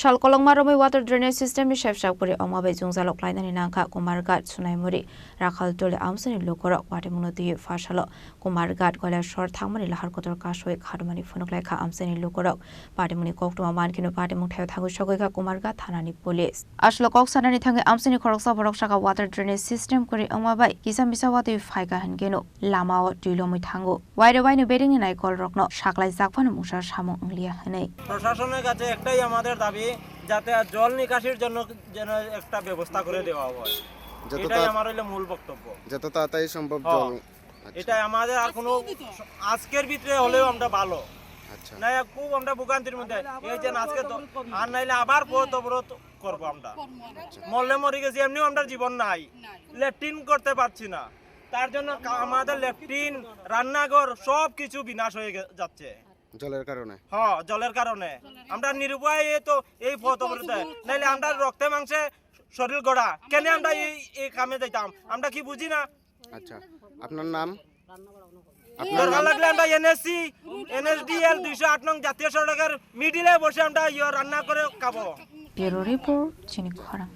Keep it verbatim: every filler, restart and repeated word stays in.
Sal kolokma romwi water drainage system ni sepsap kwrwi wngma bai jwngjalo klainani nangkha Kumarghat, Sunaimuri, Rakhaltoli amchaini lukurok. Patimungno twiwi phasalo Kumarghat Koilashahar thangmani lahar kotor kasui khatumani phunuk laikha amchaini lukurok. Patimungni koktwma mankheno patimung thaio thangwi sogwi kha Kumarghat thanani police. Aswk kok sanani thangwi amchaini khoroksa borok saka water drainage system kwrwi wngma bai kisa misa watwi phaikha hinkeno lamao twi lomwi thango. Waire waino bedengni naikolrokno saklaijak phano mungsa samung wngliya hwnwi. প্রশাসনের কাছে একটাই আমাদের দাবি, যাতে আর জল নিকাশির জন্য যেন একটা ব্যবস্থা করে দেওয়া হয়। যত এটাই তা-, আমার হইলো মূল বক্তব্য। যত তাড়াতাড়ি সম্ভব হ্যাঁ। জল। আচ্ছা। এটাই আমাদের আর কোনো আজকের ভিতরে হলেও আমরা ভালো। আচ্ছা। না, খুব আমরা ভোগান্তির মধ্যে। এই যে আজকে তো, আর নাইলে আবার পথ অবরোধ করবো আমরা। আচ্ছা। মরলে মরে গেছি, এমনিও আমরা জীবন নাই। লেট্রিন করতে পারছি না। তার জন্য কা-, আমাদের লেট্রিন, রান্নাঘর সব কিছু বিনাশ হয়ে গে-, যাচ্ছে। জলের কারণে? হ্যাঁ, জলের কারণে। আমরা নিরুপায়ে তো এই পথ অবরোধে। নাইলে আমরা রক্তে মাংসে শরীর গড়া। কেন আমরা এই, এই কামে যাইতাম? আমরা কি বুঝি না? আচ্ছা, আপনার নাম? আপনার দরকার নাম? লাগলে আমরা এনএসসি, এনএসডিএল দুইশো আট নং জাতীয় সড়কের মিডিলে বসে আমরা ইয়ে রান্না করে খাবো। Bureau report, Chini Khorang.